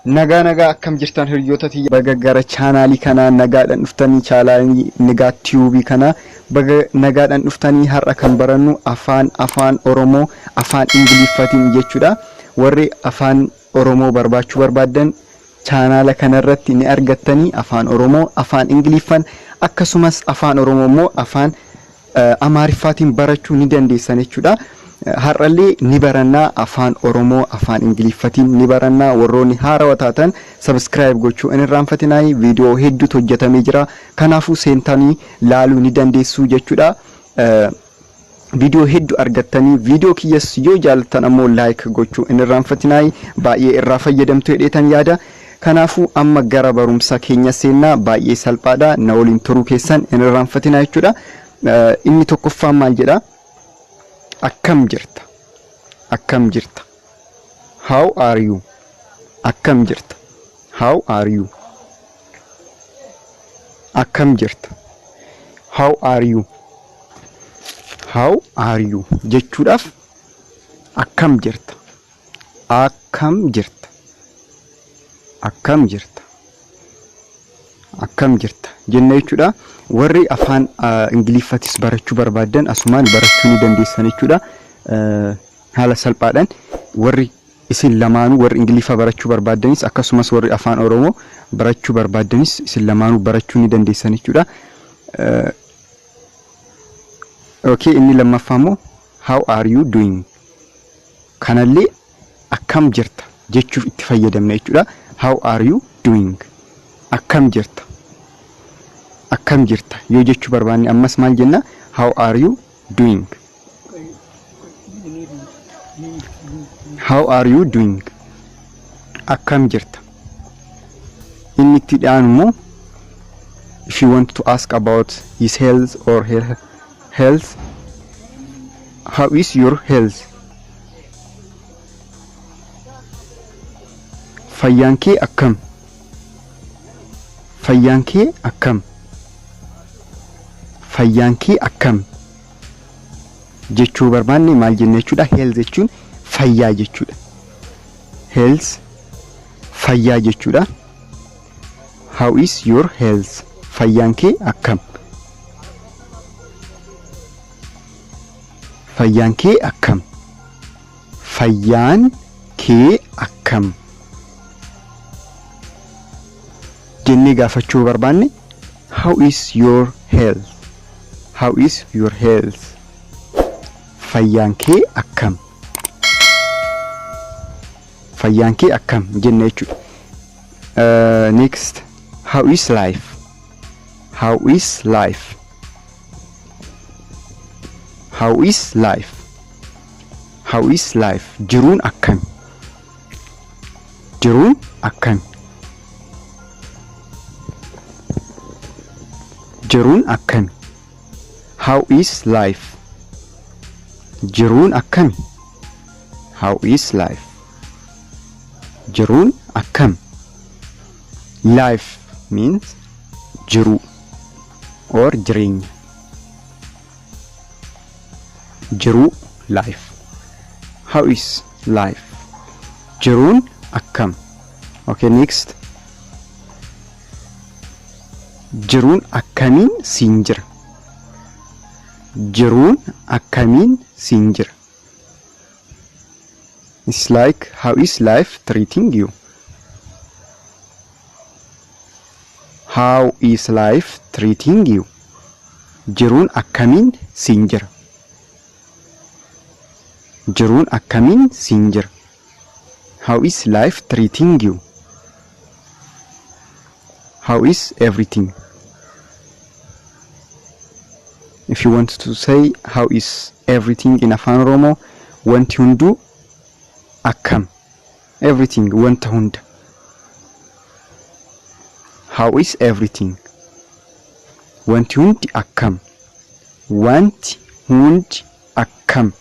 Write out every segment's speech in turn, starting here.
Nagaa nagaa, akkam jirtan hiriyoota tiyya? Baga gara chaanaalii kanaa nagaadhaan dhuftanii, chaanaalii Nigaa Tiyuubii kanaa baga nagaadhaan dhuftanii. Har'a kan barannu afaan Oromoo afaan Ingiliffatiin jechuudha. Warri afaan Oromoo barbaachuu barbaaddan chaanaala kanarratti ni argattanii, afaan Oromoo afaan Ingiliffan, akkasumas afaan Oromoo immoo afaan Amaariffaatiin barachuu ni dandeessan jechuudha. Har'allee ni barannaa, afaan Oromoo afaan Ingiliffatiin ni barannaa. Warroonni haarawa taatan subscribe gochuu hin irraanfatinaa. Viidiyoo hedduutu hojjetamee jira. Kanaafuu seentanii laaluu ni dandeessu jechuudha. Viidiyoo hedduu argattanii, viidiyoo kiyyas yoo jaallattan ammoo like gochuu hin irraanfatinaa. Baay'ee irraa fayyadamtu jedheetan yaada. Kanaafuu amma gara barumsa keenya seennaa. Baay'ee salphaadha. Na waliin turuu keessan hin irraanfatinaa jechuudha. Inni tokkoffaan maal jedha? Akkam jirta? Akkam jirta? How are you? Akkam jirta? How are you? Akkam jirta? How are you? How are you jechuudhaaf akkam jirta? Akkam jirta? Akkam jirta? Akkam jirta jenna jechuudha. Warri afaan Ingiliffatis barachuu barbaaddan asumaan barachuu ni dandeessan jechuudha. Haala salphaadhaan warri isin lamaanuu, warri Ingiliffa barachuu barbaaddanis akkasumas warri afaan Oromoo barachuu barbaaddanis, isin lamaanuu barachuu ni dandeessan jechuudha. Okay, inni lammaffaa immoo "How are you doing?" Kanallee akkam jirta jechuuf itti fayyadamna jechuudha. How are you doing? Akkam jirta? Akkam jirta yoo jechuu barbaanne ammas maal jenna? How are you doing? How are you doing? Akkam jirta? Inni itti dhiyaanu immoo, if you want to ask about his health or her health, how is your health? Fayyaan kee akkam? Fayyaan kee akkam? Fayyaan kee akkam jechuu barbaanne maal jenna jechuudha? Health jechuun fayyaa jechuudha. Health fayyaa jechuudha. How is your health? Fayyaan kee akkam? Fayyaan kee akkam? Fayyaan kee akkam jennee gaafachuu barbaanne, how is your health? How is your health? Fayyaan kee akkam? Fayyaan kee akkam jenna jechuudha. Next, how is life? How is life? How is life? How is life? Jiruun akkam? Jiruun akkam? Jiruun akkami? How is life? Jiruun akkami? How is life? Jiruun akkam? Life means jiruu or jireenya. Jiruu, life. How is life? Jiruun akkam? Okay, next. Jiruun akkamiin siin jira? Jiruun akkamiin siin jira? It's like, how is life treating you? How is life treating you? Jiruun akkamiin siin jira? Jiruun akkamiin siin jira? How is life treating you? How is everything? If you want to say "How is everything?" in Afaan Oromoo, wanti hunduu akkam? Everything, wanta hunda. How is everything? Wanti hundi akkam? Wanti hundi akkam?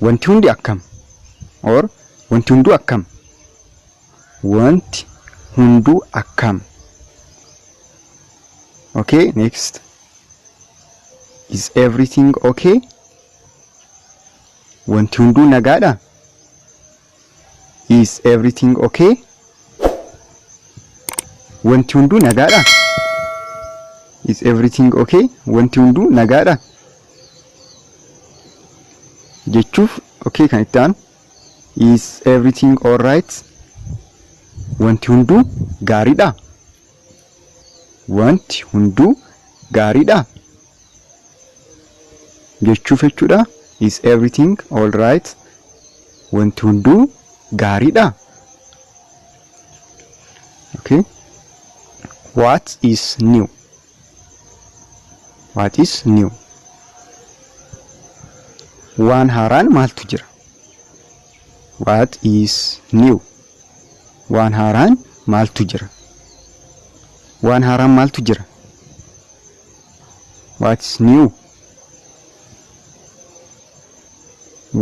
Wanti hundi akkam? Or wanti hunduu akkam? Wanti hunduu akkam? Okay, next. Is everything okay? Wanti hunduu nagaadha? Is everything okay? Wanti hunduu nagaadha? Is everything okay? Wanti hunduu nagaadha? Jechuuf okay kan itti aanu Is everything alright? Wanti hunduu gaariidha? Wanti hunduu gaariidha? Jechuuf jechuudha. Is everything alright? Wanti hunduu gaariidha? Okay. What is new? What is new? Waan haaraan maaltu jira? What is new? Waan haaraan maaltu jira? Waan haaraan maaltu jira? What is new?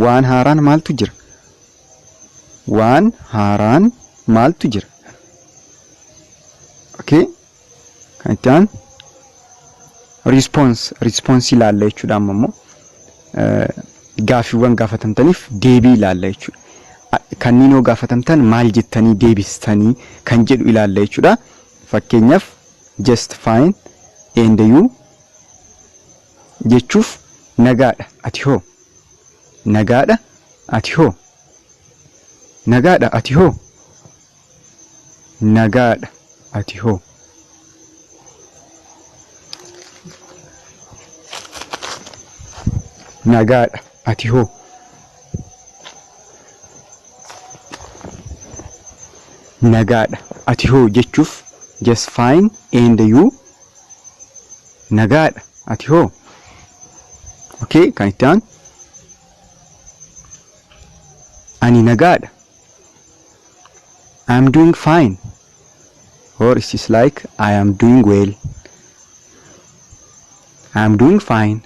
Waan haaraan maaltu jira? Waan haaraan maaltu jira? Okay. Kan itti aanu response response ilaalla jechuudha. Amma immoo gaaffiiwwan gaafatamtaniif deebii ilaalla jechuudha. Kanneen yoo gaafatamtan maal jettanii deebistanii kan jedhu ilaalla jechuudha. Fakkeenyaaf, "Just fine, and you?" jechuuf, nagaadha, ati hoo? Nagaadha, ati hoo? Nagaadha, ati hoo? Nagaadha, ati hoo? Nagaadha, ati hoo? Nagaadha, ati hoo jechuuf, "Just fine, and you?" Nagaadha, ati hoo? Okay, kan itti aanu, ani nagaadha. I am doing fine, or it is like I am doing well. I am doing fine.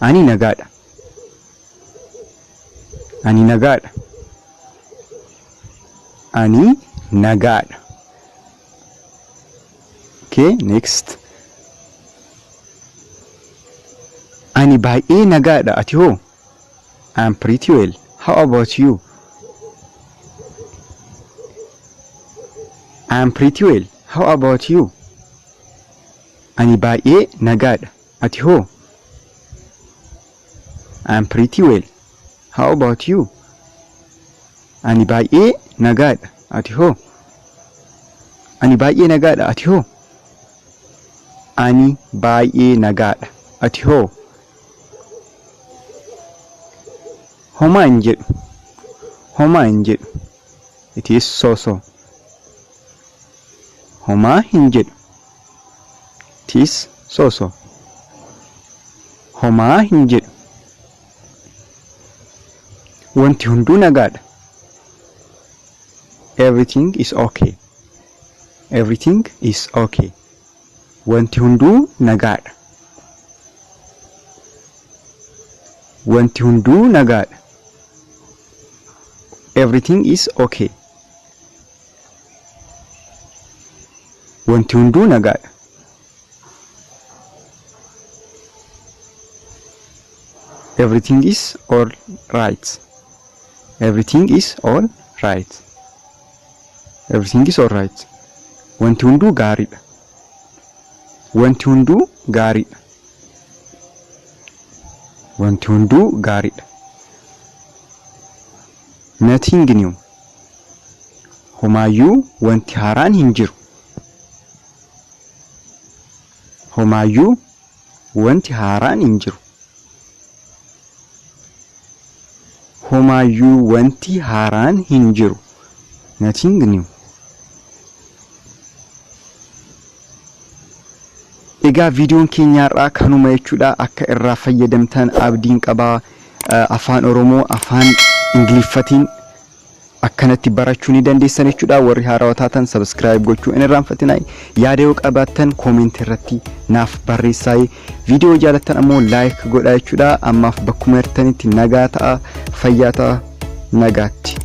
Ani nagaadha. Ani nagaadha. Ani nagaadha. Okay, next. Ani baay'ee nagaadha, ati hoo? I am pretty well. How about you? I am pretty well. How about you? Ani baay'ee nagaadha. Ati hoo? I am pretty well. How about you? Ani baay'ee nagaadha. Ati hoo? Ani baay'ee nagaadha. Ati hoo? Ani baay'ee nagaadha. Ati hoo? Homaa hin jedhu. Homaa hin jedhu. It is so so. Homaa hin jedhu. It is so so. Homaa hin jedhu. Wanti hunduu nagaadha. Everything is okay. Everything is okay. Wanti hunduu nagaadha. Wanti hunduu nagaadha. Everything is okay. Wanti hunduu nagaadha. Everything is all right. Everything is all right. Everything is all right. Wanti hunduu gaariidha. Wanti hunduu gaariidha. Wanti hunduu gaariidha. Nothing new. Homaayyuu wanti haaraan hin jiru. Homaayyuu wanti haaraan hin jiru. Homaayyuu wanti haaraan hin jiru. Nothing new. Egaa viidiyoon keenya har'aa kanuma jechuudha. Akka irraa fayyadamtan abdiin qabaa. Afaan Oromoo afaan Ingiliffatiin akkanatti barachuu ni dandeessan jechuudha. Warri haarawaa taatan subscribe gochuu hin irraanfatinaa. Yaada yoo qabaattan comment irratti naaf barreessaa. Viidiyoo jaalattan ammoo like godhaa jechuudha. Ammaaf bakkuma jirtanitti nagaa ta'a, fayyaa ta'a, nagaatti.